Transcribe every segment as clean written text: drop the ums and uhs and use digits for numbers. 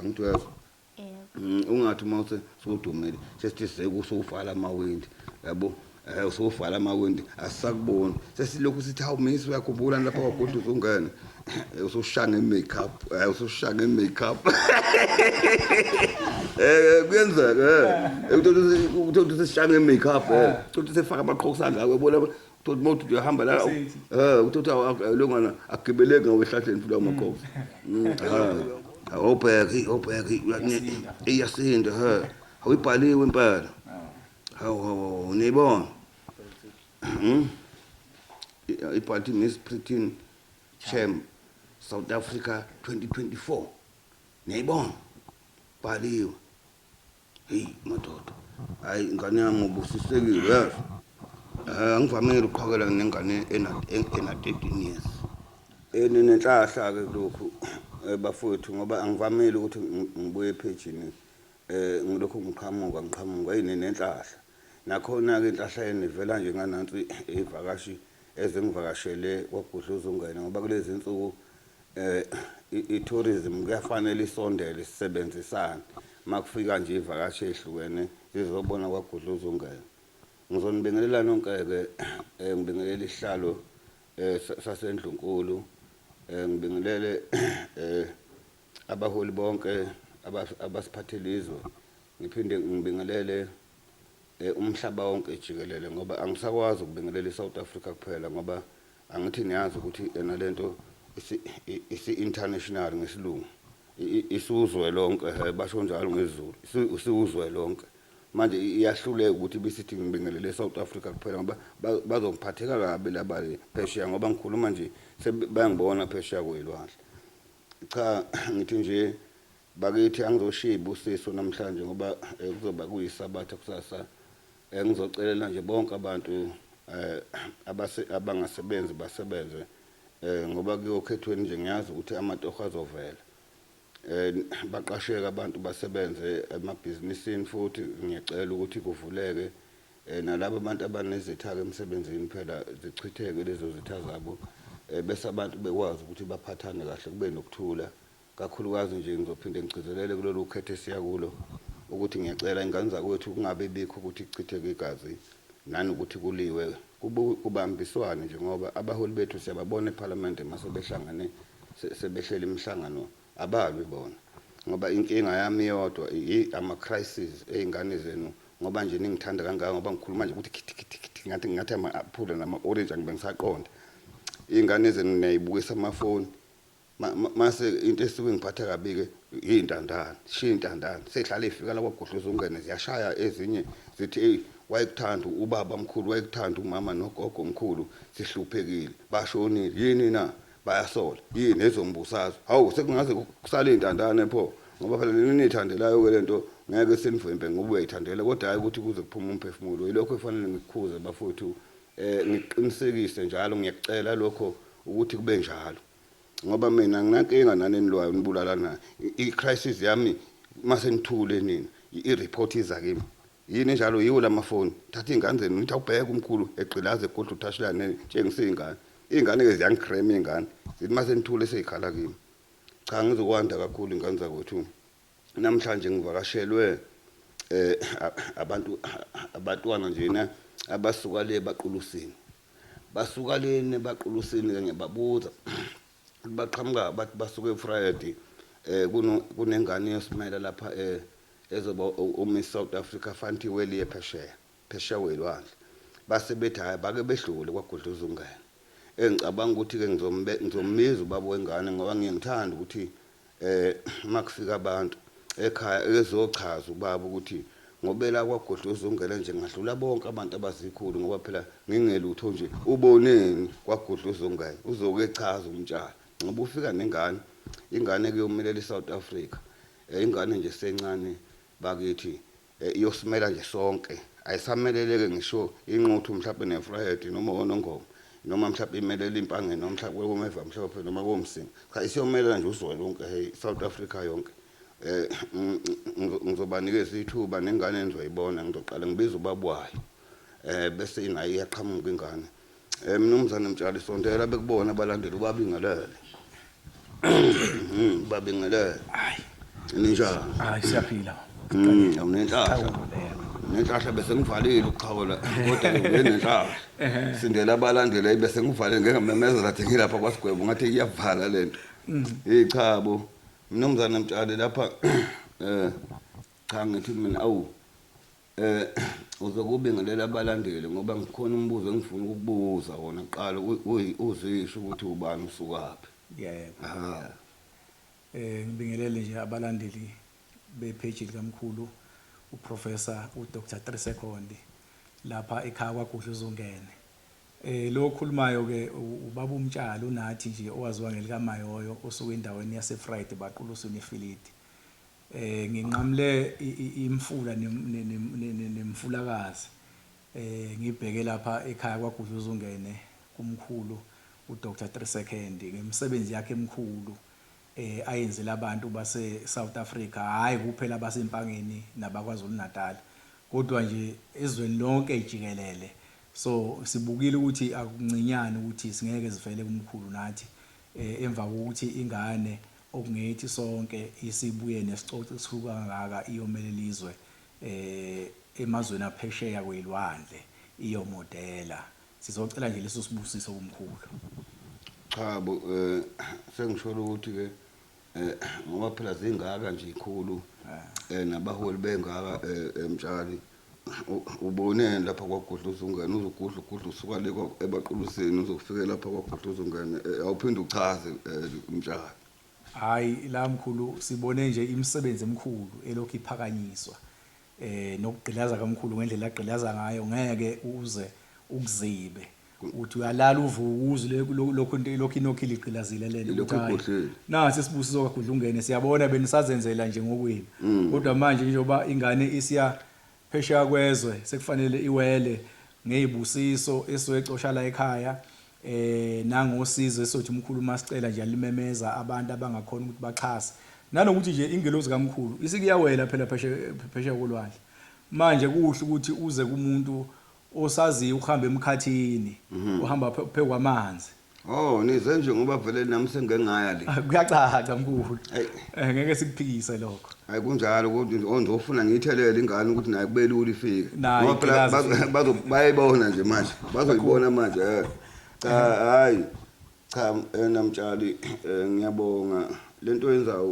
Angithi uyezwa? Yebo. Ungathi uma sewudumile sesithi seke usuvala amawindi, yabo, usuvala amawindi, asisakuboni, sesilokhu sithi hawu miss, uyakhumbula lapha kwaGuduza ungene usushaya nge-makeup, usushaya nge-makeup. Kuyenzeka, uthola ukuthi sesishaya nge-makeup, uthola ukuthi sefaka amaqhokisana la, uyabona, uthola uma uthi uyahamba la, uthola ukuthi longana agibeleki ngawe ehlahleni futhi amaqhokisa. Awubheki, awubheki, iyasinda, he, awuyibhaliwe impela. Hawu, hawu, hawu, niyibona? Ibhaliwe Miss Pretty Champ South Africa 2024. Niyayibona? Bhaliwe. Hey madoda. Hayi ingane yami, ubusisekile, yazi. Angivamile ukuqhakela nengane ena 13 years. Ninenhlahla ke kulokhu, bafowethu, ngoba angivamile ukuthi ngibuye ephejini, ngilokhu ngiqhamuka ngiqhamuka. Hey, ninenhlahla. Nakhona ke inhlahla yenu ivela nje nganansi ivakashi ezingivakashele kwaGudluza ungene, ngoba kulezi insuku i-tourism kuyafanele isondele, sisebenzisane. Makufika nje ivakashi ezihlukene zizobona kwaGudluza ungene. Ngizonibingelela nonke-ke, ngibingelela isihlalo sasendlunkulu, ngibingelele abaholi bonke abasiphathele izwe, ngiphinde ngibingelele umhlaba wonke jikelele, ngoba angisakwazi ukubingelela i-South Africa kuphela, ngoba angithi niyazi ukuthi ena lento isi-international ngesilungu, isuzwe lonke, basho njalo ngesiZulu, isiwuzwe lonke. Manje iyahluleka ukuthi bisithi ngibingelele e-South Africa kuphela, ngoba bazongiphatheka kabi laba phesheya, ngoba ngikhuluma nje bayangibona phesheya kwelwandle. Cha, ngithi nje bakithi, angizoshiya ibusiso namhlanje, ngoba kuzoba kuyisabatha kusasa. Ngizocelela nje bonke abantu abangasebenzi basebenze, ngoba kuyokhethweni nje ngiyazi ukuthi amatoho azovela. Baqasheke abantu, basebenze emabhizinisini, futhi ngiyacela ukuthi kuvuleke, nalabo abantu abanezitha-ke emsebenzini phela zichitheke lezo zitha zabo, bese abantu bekwazi ukuthi baphathane kahle, kube nokuthula. Kakhulukazi nje ngizophinde ngigcizelele kulolu khetho esiya kulo ukuthi ngiyacela ingane zakwethu kungabe bikho ukuthi kuchitheke igazi nanokuthi kuliwe, kubambiswane nje, ngoba abaholi bethu siyababona ephalamende mase behlangane, sebehleli imihlangano, abalwi bona. Ngoba inkinga yami iyodwa, ama-crisis ey'ngane zenu, ngoba nje ningithanda kangaka, ngoba ngikhuluma nje ukuthi khithi khithi khithi, ngathi ama-aphula nama-orange, angibe ngisaqonda. Iy'ngane zenu niyayibukisa amafoni, mase into esuke ngiphatha kabi-ke iy'ntandane, shiya iy'ntandane sey'hlale y'fika la kwaGudluza ungene, ziyashaya ezinye zithi, eyi, wayekuthanda ubaba mkhulu, wayekuthanda umama nogogo mkhulu, sihluphekile, bashonile, yini na? Bayasola yini ezombusazwe? Hawu, sekungaze kusale iy'ntandane pho, ngoba phela nina niyithandelayo-ke lento, ngeke sinivimbe ngoba uyayithandela, kodwa hhayi ukuthi kuze kuphume umphefumulo. Yilokho efanele ngikukhuze bafowethu, ngikuqinisekise njalo, ngiyakucela lokho ukuthi kube njalo, ngoba mina nginankinga nani enilwayo nibulalanayo. I-crisis yami mase nithule nina, i-report iza kimi. Yini njalo? Yiwo lamafoni. Thatha iy'ngane zenu nithi awubheke umkhulu egqilaza egudla uthashilane, tshengisa iy'ngane. Iy'ngane-ke ziyangikrema iy'ngane, zithi mase nithule sey'khala kimi. Cha, ngizokwanda kakhulu ingane zakwethu. Namhlanje ngivakashelwe abantu, abatwana njena abasuka le baqulusini, basuka leni baqulusini-ke. Ngiyababuza baqhamuka, bathi basuke eVryheid. Kunengane yosimela lapha ezoba uMiss South Africa Fanti Weliye phesheya kwelwandle. Base bethi hhayi, bake bedlule kwaGudluza ungene. Engicabanga ukuthi-ke ngizombiza ubaba wengane, ngoba ngiye ngithanda ukuthi uma kufika abantu ekhaya ezochaza ubaba ukuthi ngobela kwaGudluza ungene nje ngadlula bonke abantu abazikhulu, ngoba phela ngingelutho nje, uboneni kwaGudluza ungene? Uzoke echaza umtshali, ngoba ufika nengane, ingane kuyomelela iSouth Africa. Ingane nje sencane bakithi, iyosimela nje sonke, ayisameleleke ngisho iNquthu mhlawumbe neVryheid noma oNongoma, noma mhlawumbe imelele iMpangeni, noma mhlawumbe komeva mhlophe noma koMsinga. Cha, isiyomelela nje uzwe lonke, hey, South Africa yonke. Ngizobanikeza ithuba nengane nizoyibona. Ngizoqala ngibiza ubaba wayo, bese naye iyaqhamuka ingane. Mnumzane Mtshali, sondela bekubona abalandeli, ubabingelele. Ubabingelele. Hayi. Ninjani? Hayi siyaphila. Awunenhlahla. Nenhlahla bese ngivalile ukuxhawula kodwa ngibe nenhlahla. Sindela abalandeli bese ngivalile ngeke ngamemezela ngathi ngilapha kwasigwebo ngathi iyavala lento. Hey cha bo. Mnumzane Mtshali lapha cha ngithi mina awu uzokubingelela abalandeli ngoba ngikhona umbuzo engifuna ukukubuza wona kuqala uzisho ukuthi ubani usukaphi. Yebo. Ngibingelele nje abalandeli bepage likamkhulu uProfessor uDr 3 Second lapha ekhaya kwaGudla uzungene. Lo okhulumayo ke ubaba uMtshali unathi nje owaziwa ngelikaMayoyo osuka endaweni yaseFriday baqulusini eFilidi. Nginqamule imfula nemfulakazi ngibheke lapha ekhaya kwaGudla uzungene kumkhulu uDr 3 Second ngemisebenzi yakhe emikhulu ayenzela abantu base South Africa, hhayi kuphela abaseMpangeni nabaKwaZulu Natal kodwa nje ezweni lonke jikelele. So sibukile ukuthi akuncinyani ukuthi singeke sivele kumkhulu nathi emva kokuthi ingane okungethi sonke isibuye nesicoco esikhulu kangaka iyomelela izwe emazweni aphesheya kwezilwandle iyomodela. Sizocela nje leso sibusiso kumkhulu. Cha bo sengisholo ukuthi ke ngoba phela zingaka nje ikhulu nabaholi bengaka Mtshali uboneni lapha kwaGudla uzungene uzogudla ugudla usuka le ebaqulusini uzofike lapha kwaGudla uzungene awuphinde uchaze Mtshali. Hayi la mkhulu sibone nje imisebenzi emikhulu elokhu iphakanyiswa nokugqilaza kamkhulu ngendlela agqilaza ngayo ngeke uze ukuzibe uthi uyalala uvuka uzwe lokhu lokhu inokhile igqilazile lento ukuthi hayi nasi isibusiso kaGudla ungene siyabona benisazenzela nje ngokwenu kodwa manje njengoba ingane isiya phesheya kwezwe sekufanele iwele ngezibusiso esoyecosha la ekhaya nangosizo esothi umkhulu masicela nje alimemeza abantu abangakhona ukuthi baxhase nanokuthi nje ingelozi kamkhulu isikuyawela phela phesheya kolwandle manje kuhle ukuthi uze kumuntu osaziyo ukuhamba emkhathini uhamba phezu kwamanzi. Oh nize nje ngoba vele nami sengike ngaya le. Kuyacaca mkhulu. Ngeke sikuphikise lokho. Hayi kunjalo kodwa ngizofuna ngiyithelele ingane ukuthi naye kube lula ifike. Ngoba phela bazo bayayibona nje manje. Bazoyibona manje. Cha hayi. Cha Namtshali ngiyabonga lento oyenzayo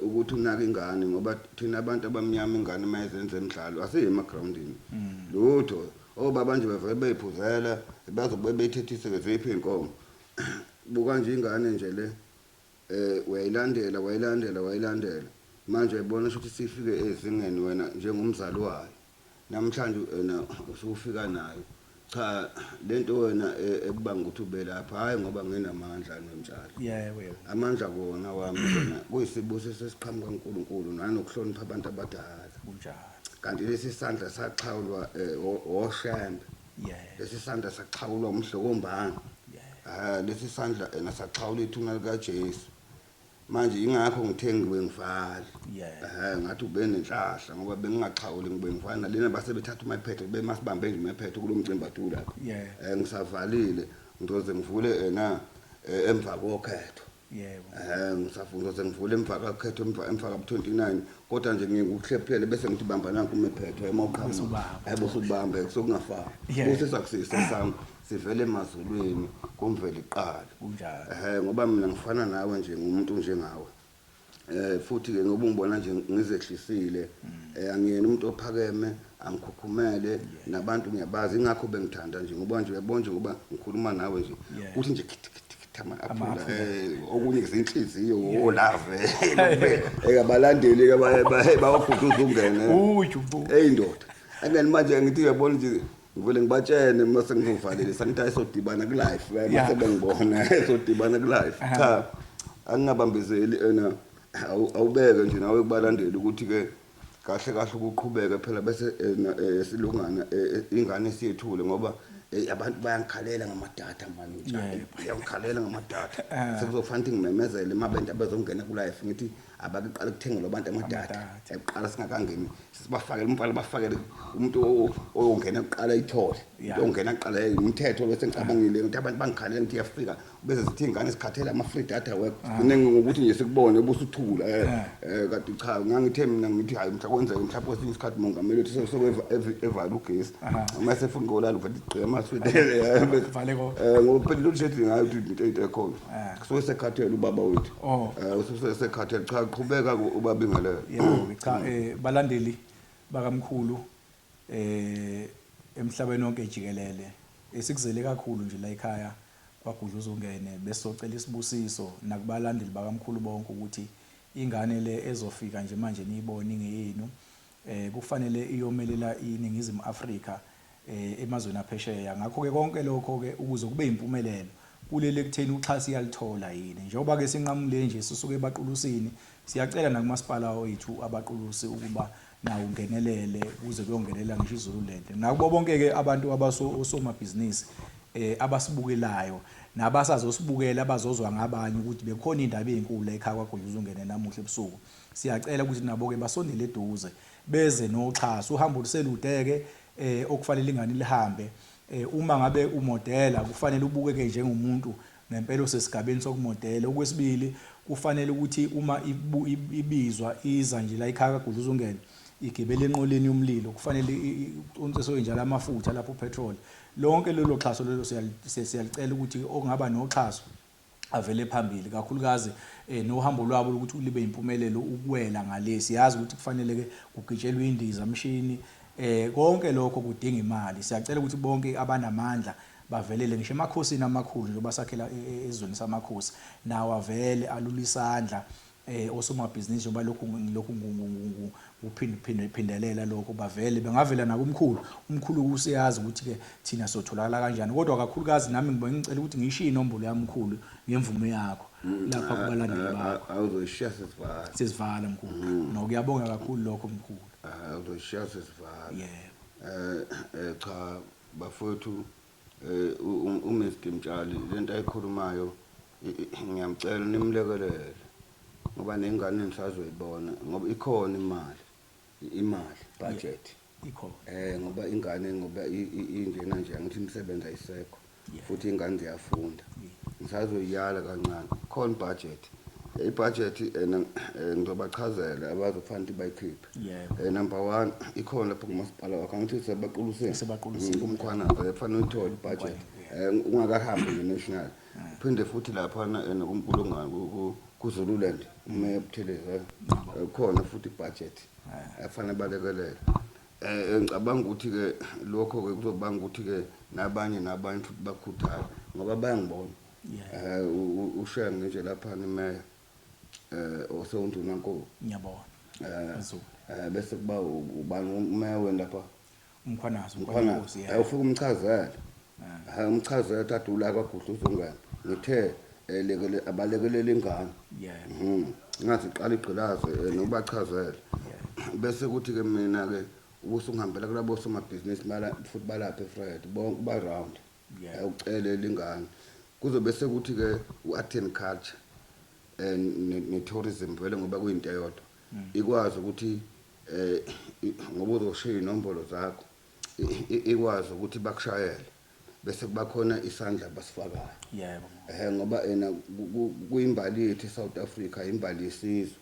ukuthi unake ingane ngoba thina abantu abamnyama ingane mayezenza emidlalo asiye emagroundini. Lutho obaba nje bevele beyiphuzela bazobe beyithethise ke ziphi inkomo. Buka nje ingane nje le wayilandela wayilandela wayilandela manje uyayibona ukuthi sifike ezingeni wena njengomzali wayo namhlanje wena usufika nayo. Cha lento wena ekubanga ukuthi ube lapha hayi ngoba nginamandla noMtshali. Yebo yebo. Amandla kona wami kona kuyisibusiso esiqhamuka kuNkulunkulu nanokuhlonipha abantu abadala. Kunjalo. Kanti lesi sandla saxhawulwa oShembe. Yebo. Lesi sandla saxhawulwa uMhlokombane. Yebo. Lesi sandla ena saxhawula ithuna likaJesu. Manje ingakho ngithe ngibe ngivale. Ngathi ube nenhlahla ngoba bengingaxhawuli ngibe ngivale nalena base bethatha umaphetho bemasibambe nje umaphetho kulomcimbi athu lapha. Ngisavalile ngizoze ngivule ena emva kokhetho. Yebo. Ngisafuna ngizoze ngivule emva kokhetho emva ka 29 kodwa nje ngikuhlephele bese ngithi bamba nanku umephetho emawuqhamuka. Yebo usubambe sokungafani. Bese sakusisa sami sivele emazulwini kumvela iqala. Kunjalo. Ngoba mina ngifana nawe nje ngumuntu njengawe. Futhi ke ngoba ungibona nje ngizehlisile angiyena umuntu ophakeme angikhukhumele nabantu ngiyabazi ingakho bengithanda nje ngoba nje uyabona nje ngoba ngikhuluma nawe nje uthi nje khithi khithi khithi ama-aphula okunye kuzinhliziyo olave ekabalandeli bawaguduza ungene uju eyi ndoda angani manje ngithi uyabona nje ngivele ngibatshene uma sengizovalelisa ngithi ayisodibana ku-life mase bengibona sodibana ku-life. Cha angingabambezeli ena awubeke nje nawe kubalandeli ukuthi-ke kahle kahle ukuqhubeka phela bese silungana ingane siyethule ngoba abantu bayangikhalela ngamadatha mani bayangikhalela ngamadatha sekuzofanele ukuthi ngimemezele uma abantu abazongena ku-life ngithi abakuqala ukuthengelwa abantu amadatha ekuqala singakangeni sibafakele umfana bafakele umuntu oyongena kuqala ithole umuntu ongena kuqala umthetho bese ngicabangile ukuthi abantu bangikhalela ngithi iyafika Bese sithi ingane sikhathele ama-free data work, sigcine ngokuthi nje sikubone ubusuthula. Kanti cha, ngangithe mina ngithi hayi, mhla kwenzeka mhlawumbe kwesinye isikhathi mongameli wethu evala ugesi, uma sefuna ukolala uvele igqike amaswidi. Vale konke. Ngoba phela load shedding hayi ukuthi into ekhona. Kusuke sekhathele ubaba wethu. Usuke sekhathele. Cha, qhubeka ubabingelele. Yebo, cha, balandeli bakamkhulu emhlabeni wonke jikelele, esikuzele kakhulu nje la ekhaya kwaGudluzungene, besizocela isibusiso nakubalandeli bakamkhulu bonke ukuthi ingane le ezofika nje manje niyibone ingeyenu, kufanele iyomelela iNingizimu Afrika emazweni aphesheya. Ngakho-ke konke lokho-ke ukuze kube impumelelo kulele ekutheni uxhaso iyalithola yini. Njengoba-ke sinqamule nje sisuke ebaqulusini, siyacela nakumasipala wethu abaqulusi ukuba nawo ungenelele kuze kuyongenelela ngisho iZululand. Nakubo bonke-ke abantu osomabhizinisi abasibukelayo nabasazosibukela, abazozwa ngabanye ukuthi bekukhona iy'ndaba ey'nkulu la ekhaya kwaGudluzungene namuhla ebusuku. Siyacela ukuthi nabo-ke basondele eduze beze noxhaso. Uhambo luselude-ke okufanele ingane lihambe. Uma ngabe umodela kufanele ubukeke njengomuntu ngempela osesigabeni sokumodela. Okwesibili, kufanele ukuthi uma ibizwa iza nje la ekhaya kaGudluzungene igibele enqoleni yomlilo, kufanele uconsiwe njalo amafutha lapho upetrol. Lonke lelo xhaso lelo siyalicela ukuthi okungaba noxhaso avele phambili, kakhulukazi nohambo lwabo lokuthi libe impumelelo ukuwela ngale. Siyazi ukuthi kufanele ke kugitshelwe indiza mshini, konke lokho kudinga imali. Siyacela ukuthi bonke abanamandla bavelele, ngisho emakhosini amakhulu njengoba sakhela ezweni samakhosi, nawo avele alula isandla, osomabhizinisi njengoba lokhu lokhu kuphindelela lokho, bavele bengavela nakumkhulu. Umkhulu useyazi ukuthi-ke thina sotholakala kanjani, kodwa kakhulukazi nami ngibe ngicela ukuthi ngishiye inombolo yamkhulu ngemvume yakho lapha kubalandeli bakho. Awuzoyishiya sesivala. Sesivala mkhulu. No, kuyabonga kakhulu lokho mkhulu. Awuzoyishiya sesivala. Yebo. Cha bafowethu, uMr Mtshali lento ayikhulumayo, ngiyamcela nimlekelele ngoba nengane nisazoyibona, ngoba ikhona imali budget. Ikhona. Ngoba ingane ngoba injena nje, angithi imisebenzi ayisekho, futhi ingane ziyafunda, ngisazoyiyala kancane. Khona budget, ibudget ena ngizobachazela abazofanele ukuthi bayikhiphe. Number 1, ikhona lapho kumasipala wakho, angithi sebaquluseni. Sebaquluseni. Kumkhwanazi kufanele uyithole ibudget ungakahambi nge-national. Uphinde futhi laphana nakuMkulungwane, kuZululand, umeya Buthelezi, khona futhi ibudget afanele balekelele. Ngicabanga ukuthi-ke lokho-ke kuzobanga ukuthi-ke nabanye nabanye futhi bakhuthaze ngoba bayangibona. Ushenge nje laphana imeya osewundunankulu. Ngiyabona. Zulu. Bese kuba ubani umeya wenu lapha? Umkhwanazi. Umkhwanazi. Ufike umchazele. Umchazele tata ula kwaGudluzungene. Ngithe lekele abalekelele ingane. Ngathi iqala igqilaze nobachazele. Bese kuthi ke mina ke ubusungihambela kulabo somabhizinisi mala futhi balapha eFred bonke ba round. Ucelela ingane. Kuzobe sekuthi ke u-art and culture ne-tourism vele ngoba kuyinto eyodwa. Ikwazi ukuthi ngoba uzoshiya inombolo zakho, ikwazi ukuthi bakushayele bese kuba khona isandla basifakayo. Ngoba ena kuyimbali yethu eSouth Africa, imbali yesizwe.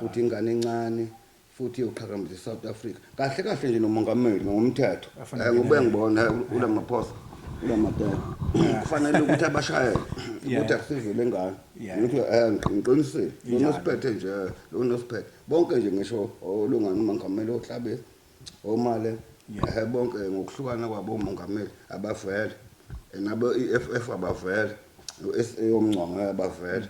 Futhi ingane encane futhi iyoqhakambisa iSouth Africa. Kahle kahle nje nomongameli ngomthetho. Ngoba ngibona uLamaphosa, uLamatela. Kufanele ukuthi abashayele ukuthi akusizwe lengane. Ngithi ngiqinisile. Lo nosiphethe nje, lo nosiphethe. Bonke nje ngisho olungana umongameli ohlabeni omale bonke ngokuhlukana kwabo omongameli abavele. Nabo iFF abavele, uSA yomngcwango abavele.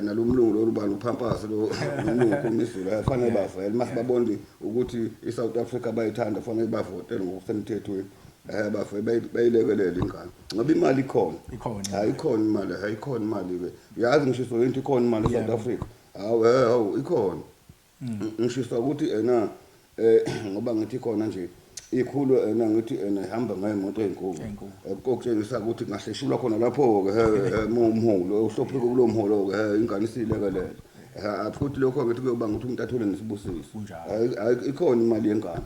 Nalomlungu lo ubani uPhampasi lo umlungu okhuluma isiZulu fanele bavele masibabona ukuthi iSouth Africa bayithanda, fanele bavotele ngokusemthethweni. Bavele bayilekelele ingane ngoba imali ikhona. Ikhona. Hayi ikhona imali, hayi ikhona imali ke. Yazi ngisho into ikhona imali eSouth Africa. Hawu hawu ikhona. Ngisho ukuthi ena ngoba ngithi khona nje ikhulu ena ngithi ena ihamba ngemoto ezinkulu. Kokutshengisa ukuthi ngahleshulwa khona lapho ke umholo uhlopheke kulo mholo ke ingane isilekelele. Futhi lokho ngithi kuyobanga ukuthi umuntu athole nesibusiso. Hayi ikhona imali yengane.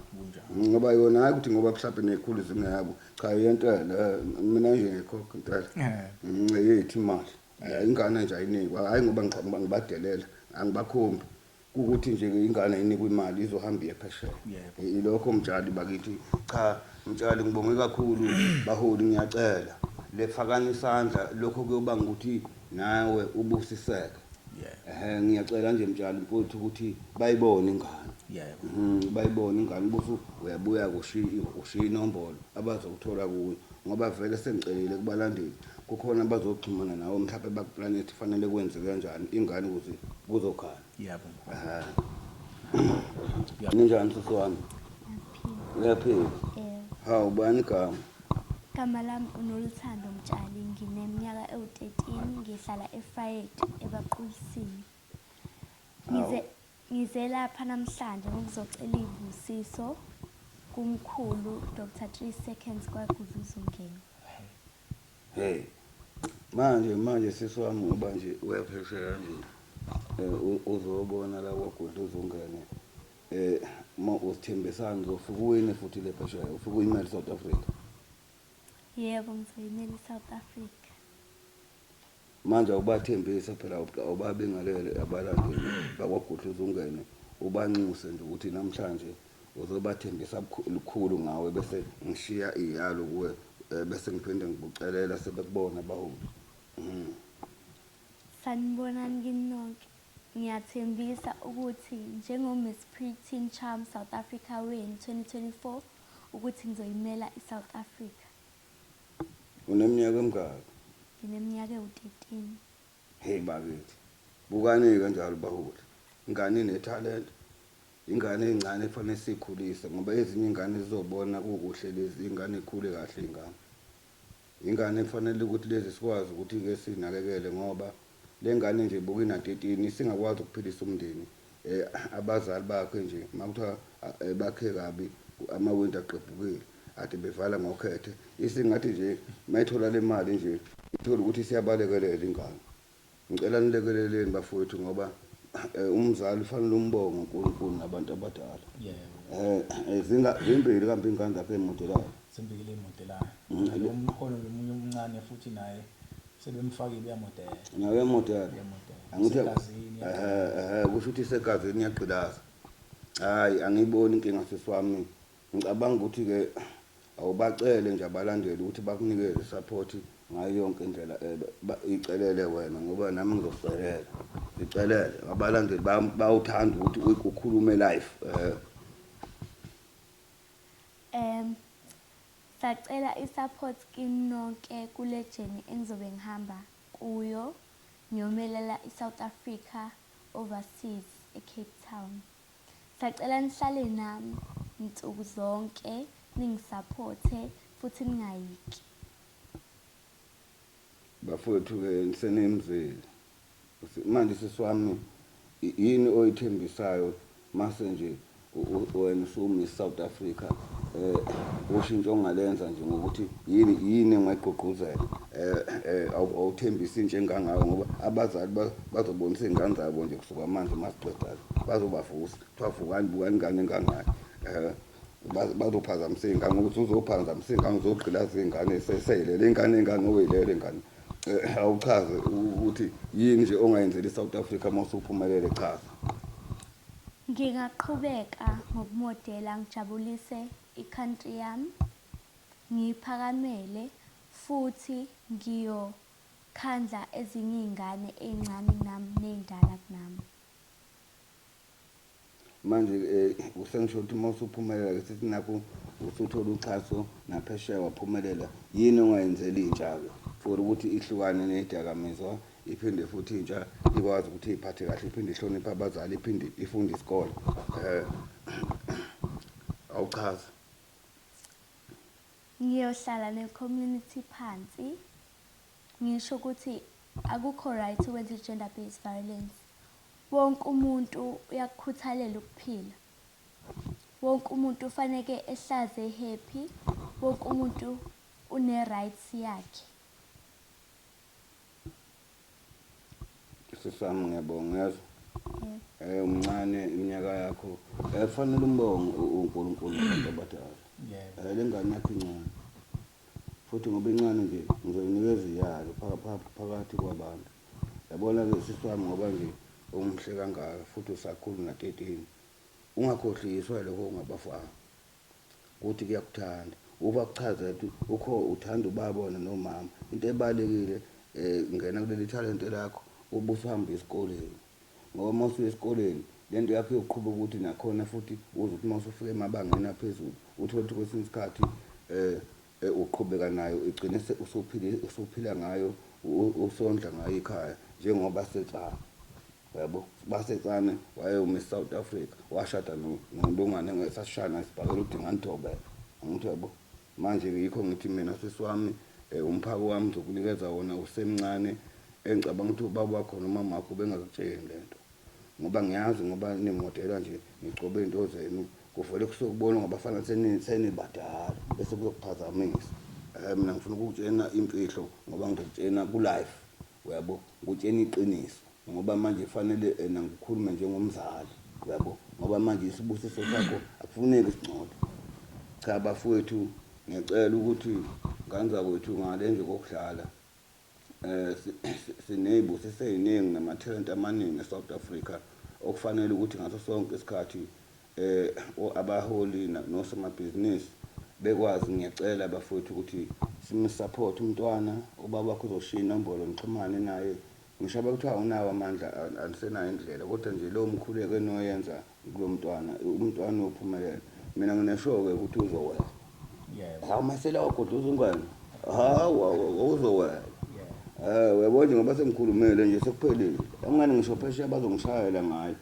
Ngoba yona hayi ukuthi ngoba mhlawumbe nekhulu zingeyabo. Cha yentela mina nje ngikhokha intela. Yethu imali. Ingane nje ayinikwa, hhayi ngoba ngibadelela, angibakhombi. Kukuthi nje ingane inikwa imali izohamba iye phesheya. Ilokho mtshali bakithi. Cha mtshali ngibonge kakhulu baholi ngiyacela. Lefakani isandla lokho kuyobanga ukuthi nawe ubusiseke. Ehhe ngiyacela nje mtshali mfowethu ukuthi bayibone ingane. Yebo. Bayibone ingane ubusu uyabuya kushiya ushiya inombolo abazokuthola kuyo ngoba vele sengicelile kubalandeli kukhona abazoxhumana nawe mhlawumbe bakuplanet fanele kwenze kanjani ingane ukuze kuzokhanya. Yebo. Ehhe. Ninjani sisi wami? Ngiyaphila. Uyaphila? Yebo. Hawu bani igama? Igama lami uNoluthando Mtshali, ngineminyaka ewu-13, ngihlala eFayette eBaqulusini. Ngize ngize lapha namhlanje ngokuzocela iy'busiso kumkhulu Dr. 3 Seconds kwaGudluzungeni. Hey. Manje sisi wami ngoba nje uyaphesheya nje. Uzobona la kwaGudluzungene. Ma usithembisana uzofika uwine futhi le phesheya, ufika uyimele South Africa. Yebo, ngizoyimela iSouth Africa. Manje awubathembisa phela awubabingelele abalandeli bakwaGudluzungene ubanxuse nje ukuthi namhlanje uzobathembisa lukhulu ngawe bese ngishiya iyalo kuwe bese ngiphinde ngikucelela sebekubona abaholi. Sanibonani kini nonke. Ngiyathembisa ukuthi njengo-Miss Preteen Charm South Africa wenu 2024 ukuthi ngizoyimela iSouth Africa. Uneminyaka emingaki? Ngineminyaka ewu-13. Hey bakithi. Bukani kanjalo baholi. Ingane inethalente. Ingane encane efanele sikhulise ngoba ezinye ingane zizobona kukuhle lezi ingane ikhule kahle ingane. Ingane efanele ukuthi lezi sikwazi ukuthi ke sinakekele ngoba lengane nje buka ina 13 isingakwazi ukuphilisa umndeni. Abazali bakhe nje makuthiwa bakhe kabi amawindi aqephukile ade bevala ngokhethe isingathi nje mayithola le mali nje ithola ukuthi siyabalekelela ingane. Ngicela nilekeleleni bafowethu ngoba umzali ufanele umbonge uNkulunkulu nabantu abadala. Yebo. Zimbili kambe ingane zakhe emodelayo. Zimbili emodelayo. Lo mkhono lomunye omncane futhi naye sebemfakile uyamodela. Nawe uyamodela. Uyamodela. Angithi Usegazini. Kusho ukuthi isegazini iyagqilaza. Hayi angiyiboni inkinga sisi wami. Ngicabanga ukuthi ke awubacele nje abalandeli ukuthi bakunikeze support ngayo yonke indlela icelele wena ngoba nami ngizokucelela. Icelele abalandeli bawuthanda ukuthi ukhulume live. Sacela isupport kini nonke kule journey engizobe ngihamba kuyo ngiyomelela iSouth Africa overseas eCape Town. Sacela nihlale nami nsuku zonke ningisupporte futhi ningayiki. Bafowethu ke senemzeli. Manje sisi wami yini oyithembisayo mase nje wena usumi South Africa ushintsho ongalenza nje ngokuthi yini engayigqugquzela awuthembisi intsha engangawe ngoba abazali bazobonisa izingane zabo nje kusuka manje masiqeda bazobavusa kuthiwa vukani bukani ingane engangayo bazophazamisa izingane ukuthi uzophazamisa izingane uzogqilaza izingane seseyilele ingane engangoyilele ingane. Awuchaze ukuthi yini nje ongayenzela iSouth Africa uma usuphumelele, chaza. Ngingaqhubeka ngokumodela ngijabulise i-country yami, ngiyiphakamele futhi ngiyokhandla ezinye iy'ngane ey'ncane kunami ney'ndala kunami. Manje usengisho ukuthi uma usuphumelela ke sithi nakho usuthola uxhaso naphesheya waphumelela, yini ongayenzela intsha-ke for ukuthi ihlukane nezidakamizwa iphinde futhi intsha ikwazi ukuthi iphathe kahle iphinde ihloniphe abazali iphinde ifunde isikole? Awuchaze. Ngiyohlala ne-community phansi ngisho ukuthi akukho right ukwenza i-gender based violence. Wonke umuntu uyakukhuthalela ukuphila. Wonke umuntu ufaneke ehlaze happy. Wonke umuntu une rights yakhe. Sisami ngiyabonga yazi. Umncane iminyaka yakho. Fanele umbonge uNkulunkulu nabantu abadala. Yebo. Le ngane yakho incane. Futhi ngoba incane nje ngizoyinikeza iyalo phakathi kwabantu. Yabona-ke sisi wami ngoba nje umuhle kangaka futhi usakhula una-13. Ungakhohliswa lokho ongabafana. Ukuthi kuyakuthanda. Ubakuchazela ukuthi ukho uthanda ubaba wena nomama. Into ebalekile ngena kuleli thalente lakho ube usuhamba esikoleni. Ngoba uma usuya esikoleni le nto yakho iyoqhuba ukuthi nakhona futhi uze uthi uma usufika emabangeni aphezulu uthole ukuthi kwesinye isikhathi uqhubeka nayo igcine usuphila ngayo usondla ngayo ikhaya njengoba setsana. Yabo basetsane wayewu-Miss South Africa washada nolungane ngesashana isibhakela uDingane Thobela. Angithi yabo manje yikho ngithi mina sisi wami umphako wami ngizokunikeza wona usemncane engicabanga ukuthi ubaba wakho nomama wakho bengakutsheli lento. Ngoba ngiyazi ngoba nimodela nje nigcobe into zenu kuvele kusuke kubona ngabafana senibadala bese kuzokuphazamisa. Mina ngifuna ukukutshena imfihlo ngoba ngizokutshena ku-life uyabo, ngikutshena iqiniso ngoba manje fanele ena ngikhulume njengomzali uyabo, ngoba manje isibusiso sakho akufuneki singcole. Cha bafowethu, ngiyacela ukuthi ngane zakwethu ngale nje kokudlala sinezibusiso eziningi namathalente amaningi eSouth Africa okufanele ukuthi ngaso sonke isikhathi abaholi nosomabhizinisi bekwazi. Ngiyacela bafowethu ukuthi simsupport umntwana, ubaba wakho uzoshiya inombolo nixhumane naye. Ngisho bekuthiwa unawo amandla anisenayo indlela, kodwa nje lowo mkhuleko enoyenza kulo mntwana, umntwana uyophumelela. Mina nginesho-ke ukuthi uzowela. Yebo. Hawu masela wagodla ungane. Hawu uzowela. Yebo. Uyabona nje ngoba sengikhulumele nje sekuphelile. Angani ngisho phesheya bazongishayela ngayo.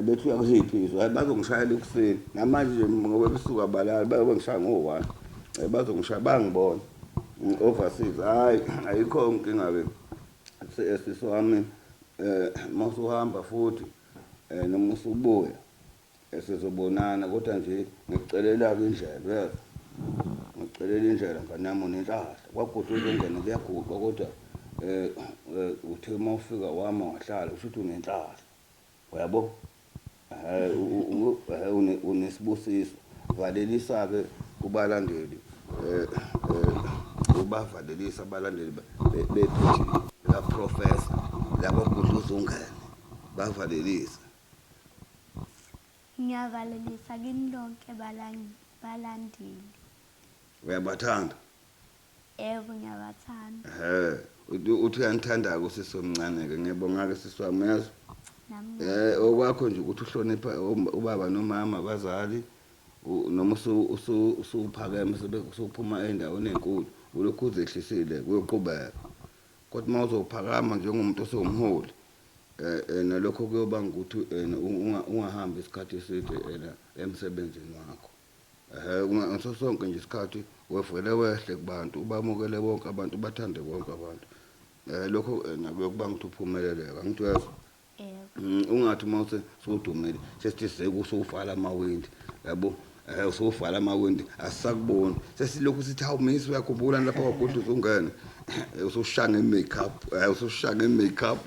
Bethi uyakusiphi izwe, hayi bazongishayela ekuseni. Namanje nje ngoba ebusuku abalali bayobe ngishaya ngo-1. Bazongishaya bangibona. Overseas hayi ayikho inkinga ke. Sisi wami mawusuhamba futhi noma usubuya sizobonana kodwa nje ngikucelela-ke indlela uyezwa. Ngikucelela indlela ngane yami unenhlahla. Kwakuhle uzongena kuyaguqwa kodwa uthe uma ufika wama wahlala kusho ukuthi unenhlahla. Uyabo? Unesibusiso. Valelisa-ke kubalandeli ubavalelisa abalandeli bepheji likaProfessor lakwaGudluza ungene bavalelise. Ngiyavalelisa kini lonke balandeli. Uyabathanda? Yebo, ngiyabathanda. Uthi uyanithanda-ke usisi omncane-ke, ngiyabonga-ke sisi wami uyezwa? Nami Okwakho nje ukuthi uhlonipha ubaba nomama abazali noma usuphakeme usuphuma ey'ndaweni ey'nkulu ulokhu uzehlisile kuyoqhubeka. Kodwa uma uzophakama njengomuntu osewumholi nalokho kuyobanga ukuthi ungahambi isikhathi eside emsebenzini wakho. Ngaso sonke nje isikhathi wevele wehle kubantu ubamukele bonke abantu ubathande bonke abantu. Lokho kuyokubanga ukuthi uphumeleleke, angithi uyezwa? Yebo. Ungathi uma sewudumile sesithi seke usuvala amawindi yabo, usuvala amawindi asisakuboni sesilokhu sithi hawu Miss uyakhumbula lapha kwaGudluza ungene usushaya nge-makeup, usushaya nge-makeup.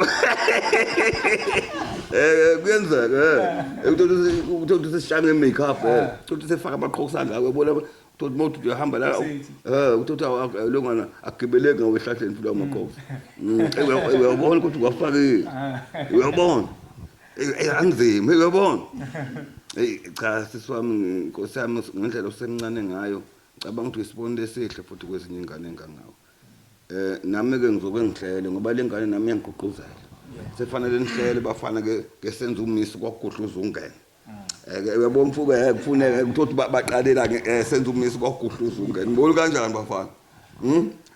Kuyenzeka uthola ukuthi sesishaya nge-makeup, uthola ukuthi sefaka amaqhokisi angaka uyabona, uthola uma uthi uyahamba la uthola ukuthi longana agibeleki ngawe ehlahleni futhi lawo maqhokisi. Uyabona ukuthi uwafakile, uyabona anzima, uyabona. Cha sisi wami, nkosi yami, ngendlela osemncane ngayo ngicabanga ukuthi uyisibonelo esihle futhi kwezinye iy'ngane engangawe. Nami-ke ngizoke ngihlele ngoba le ngane nami iyangigqugquzela. Sefanele nihlele bafana ke senze umisi kwaGudluza ungene. Uyabona mfuke kufuneka ukuthi baqalela ke senze umisi kwaGudluza ungene. Ngibona kanjani bafana?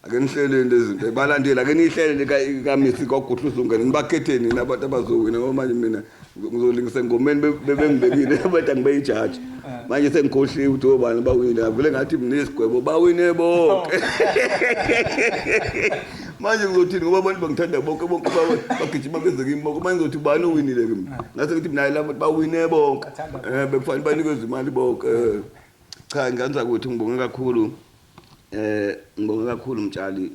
Ake nihleleni lezi zinto. Balandeli ake nihlele kaMisi kwaGudluza ungene. Nibakhetheni nina abantu abazowina ngoba manje mina ngizolingisa engomeni bebengibekile bathi angibe ijaji. Manje sengikhohliwe ukuthi obani bawina. Ngavele ngathi mina isigwebo bawine bonke. Manje ngizothini ngoba abantu bangithanda bonke bonke bagijima beze kimi bonke. Manje ngizothi ubani owinile ke mina? Ngase ngithi mina labo bawine bonke. Bekufanele banikezwe imali bonke. Cha ngenza ukuthi ngibonge kakhulu. Ngibonge kakhulu Mtshali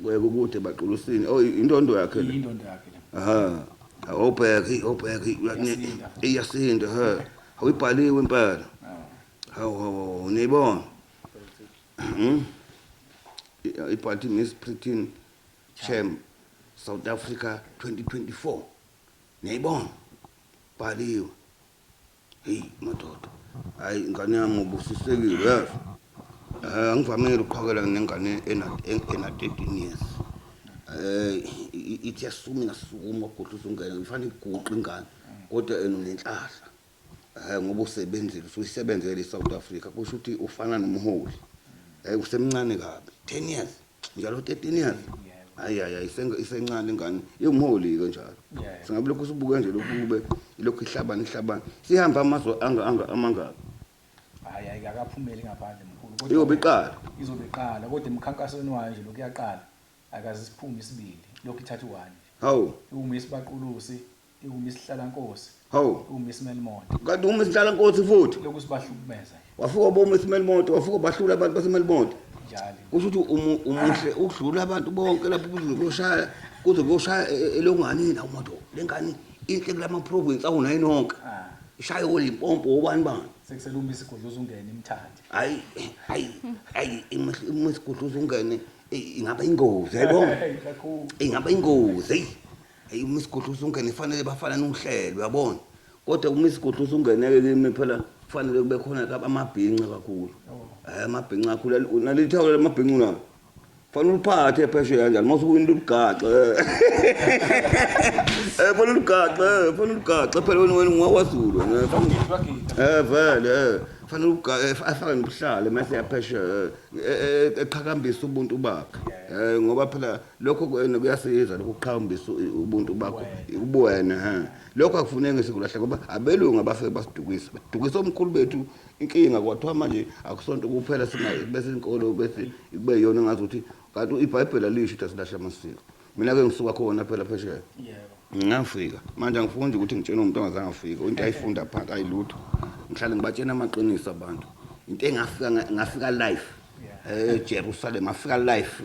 kude baqulusini. Oh indondo yakhe le. Indondo yakhe le. Aha. Awubheki, awubheki iyasinda he. Awuyibhaliwe impela. Hawu hawu niyibona. Ibhalwe Miss Preteen Charm South Africa 2024. Niyayibona? Bhaliwe. Hey madoda. Hayi ingane yami ubusisekile yazi. Eh angivamile ukuqhakela nengane ena ena 13 years. Eh ithi yasukuma ingasukuma kodwa usungena ifanele iguqe ingane kodwa ena unenhlahla. Eh ngoba usebenzile usuyisebenzele iSouth Africa kusho ukuthi ufana nomholi. Eh usemncane kabi 10 years njalo 13 years. Hayi hayi isencane ingane iwumholi ke njalo. Singabe lokhu sibuke nje lokhu kube ilokhu ihlabana ihlabana. Sihamba amazwe anga anga amangaka. Hayi ayikakaphumeli ngaphandle mkhulu kodwa iyobe iqala. Izobe iqala kodwa emkhankasweni wayo nje lokhu iyaqala akaze siphume isibili lokhu ithatha u-one. Hawu. IwuMiss Baqulusi, iwuMiss Hlalankosi. Hawu. IwuMiss Melmonte. Kanti uMiss Hlalankosi futhi. Lokhu sibahlukumeza nje. Wafika boMiss Melmonte, wafika bahlula abantu baseMelmonte. Njalo. Kusho ukuthi umuhle udlula abantu bonke lapho kuze kuyoshaya kuze kuyoshaya elonganini awu madoda lengane inhle kulama province awu 9 wonke. Ah. Ishaye oLimpopo obani bani. Sekusele uMiss Gudluza ungene imthathe. Hayi hayi hayi iMiss Gudluza ungene ingaba ingozi yayibona. Kakhulu. Ingaba ingozi hey. Hey uMiss Gudluza ungene fanele bafana nohlelo uyabona. Kodwa uMiss Gudluza ungene kimi phela kufanele kube khona amabhinca kakhulu. Eh amabhinca kakhulu nalithawula lamabhinca unalo. Fanele uliphathe phesheya kanjani mase uwina uligaxe. Eh fanele uligaxe, fanele uligaxe phela wena wena ungowakwaZulu wena. Eh vele fanele ugaxe afake nobuhlalo mase yaphesheya eqhakambisa ubuntu bakhe. Eh ngoba phela lokho kuyasiza lokho kuqhakambisa ubuntu bakho ubuwena ha. Lokho akufuneki sikulahle ngoba abelungu abafike basidukisa. Badukisa omkhulu bethu inkinga kwathiwa manje akusonto kuphela singayi bese inkolo bese kube yiyona engazi ukuthi kanti iBhayibheli alisho ukuthi asilahle amasiko. Mina ke ngisuka khona phela phesheya. Yebo. Ngafika. Manje angifuni nje ukuthi ngitshene umuntu ongazange afike. Into ayifunda phansi ayilutho. Ngihlale ngibatshena amaqiniso abantu. Into engafika ngafika life. eJerusalem afika life.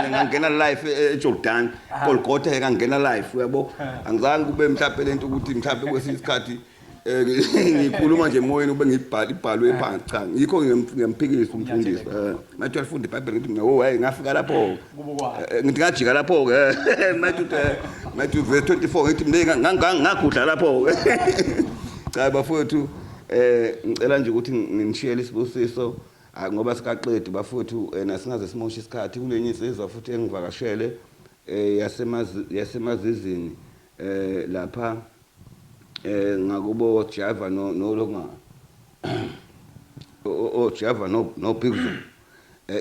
Ngangena life eJordan, Golgotha ngangena life uyabo. Angizange kube mhlawumbe lento ukuthi mhlawumbe kwesinye isikhathi ngikhuluma nje emoyeni ube ngibhala ibhalwe phansi cha yikho ngiyamphikisa umfundisi mathi uyalifunda iBhayibheli ngithi mina oh hey ngafika lapho ngithi ngajika lapho ke mathi mathi verse 24 ngithi mina ngagudla lapho cha bafowethu ngicela nje ukuthi nginishiyele isibusiso ngoba sikaqedi bafowethu nasingaze simoshe isikhathi kulenye insizwa futhi engivakashele yasemazizini lapha ngakubo Java no no longa o Java no no Big Zulu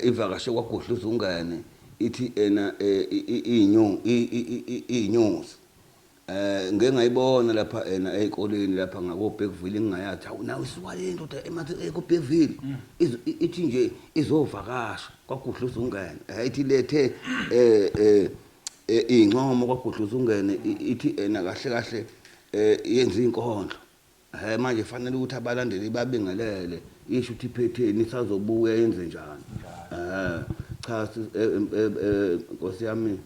ivakashe kwaGudluza ungane ithi ena inyo inyosi ngeke ngayibona lapha ena ezikoleni lapha ngako Bergville ngingayathi awu nawe isuka le ndoda emathi ko Bergville ithi nje izovakasha kwaGudluza ungane ithi lethe incomo kwaGudluza ungene ithi ena kahle kahle yenza inkondlo manje fanele ukuthi abalandeli babingelele isho ukuthi iphetheni isazobuya yenze njani cha Nkosi yami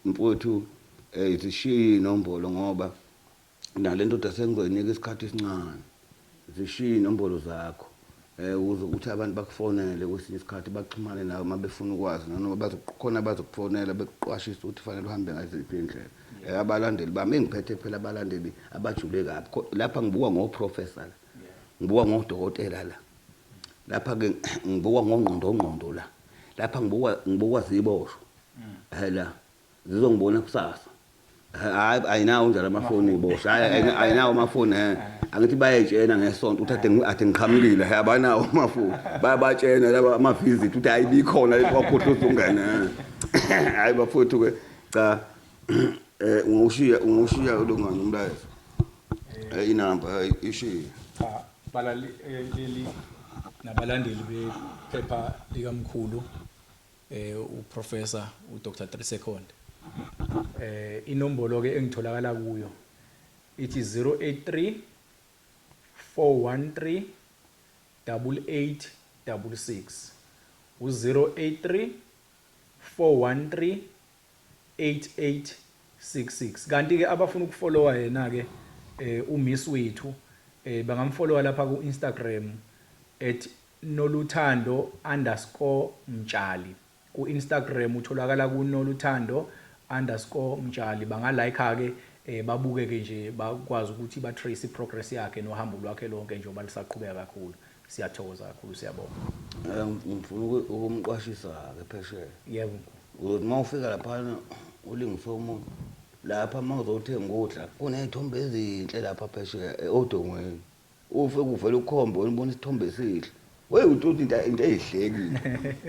mfowethu zishiye inombolo ngoba nale ndoda sengizoyinika isikhathi esincane zishiye inombolo zakho ukuze ukuthi abantu bakufonele kwesinye isikhathi baxhumane nawe uma befuna ukwazi nanoma bazokhona bazokufonela bekuqwashisa ukuthi fanele uhambe ngaziphi indlela abalandeli bami engiphethe phela abalandeli abajule kabi lapha ngibuka ngoprofessor la ngibuka ngodokotela la lapha ke ngibuka ngongqondo ngqondo la lapha ngibuka ziboshwa la zizongibona kusasa hayi ayinawo njalo amafoni ibosha hayi ayinawo amafoni angithi bayetshena ngesonto ukuthi ade ngiqhamukile abanawo amafoni bayabatshena laba ama visit ukuthi hayi bikhona le kwakhohlwa ungene hayi bafowethu ke cha ungushiya ulungana umlayezo inamba ishiye cha balaleli nabalandeli bephepha likamkhulu uProfessor uDr 3 Second inombolo ke engitholakala kuyo ithi 083 413 8866 u083 413 8866 kanti ke abafuna ukufollowa yena ke uMiss wethu bangamfollowa lapha ku Instagram @. Noluthando underscore Mtshali. Ku-Instagram utholakala ku-Noluthando underscore Mtshali. Bangalayikha-ke babuke-ke nje bakwazi ukuthi ba-trace i-progress yakhe nohambo lwakhe lonke njengoba lisaqhubeka kakhulu. Siyathokoza kakhulu, siyabonga. Ngifuna ukumqwashisa-ke phesheya. Yebo. Uzothi uma ufika laphana ulingise omunye lapha uma uzothenga ukudla kuney'thombe ezinhle lapha phesheya odongweni. Ufike uvele ukhombe wena ubona isithombe esihle. Wey uthi into eyihlekile.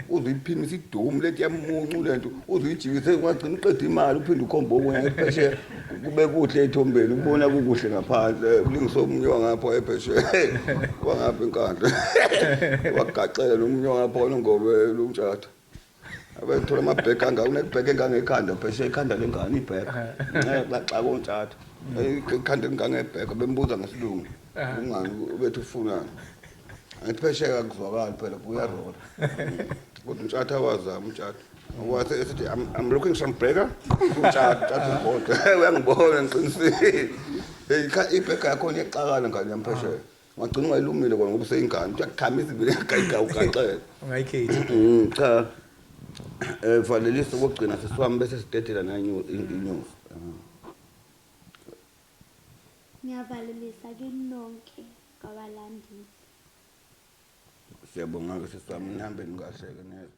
Uze uyiphimise idumu lento yamuncu lento uze uyijikise ungagcina uqeda imali uphinde ukhombe okunye phesheya kube kuhle ey'thombeni ubona kukuhle ngaphandle ulingise omunye wangapha wayephesheya wangapha eNkandla wagaxela nomunye wangapha waNongobe lumtshatha. Abethola amabheka angaka unebheka engangekhanda phesheya ikhanda lengane ibheka. Nxa kontshatha. Ikhanda elingangebheka bembuza ngesilungu. Ungani ubethu ufunani. Angithi phesheya akuzwakali phela kuyarola. Kodwa umtshatha wazama umtshatha. Wathi esithi I'm looking some burger. Umtshatha utshatha ubhodwe. Uyangibona ngiqinisile. Hey ibheka yakhona iyaxakana ngane yami phesheya. Wagcina ungayilumile kona ngoba useyingane. Uyakukhamisa ibile gayiga ugaxele. Ungayikhethi. Cha. Valelisa okugcina sisiwami bese sidedela nayo i-news. Ngiyavalelisa kini nonke kwabalandeli. Siyabonga ke sisiwami nihambeni kahle ke neze.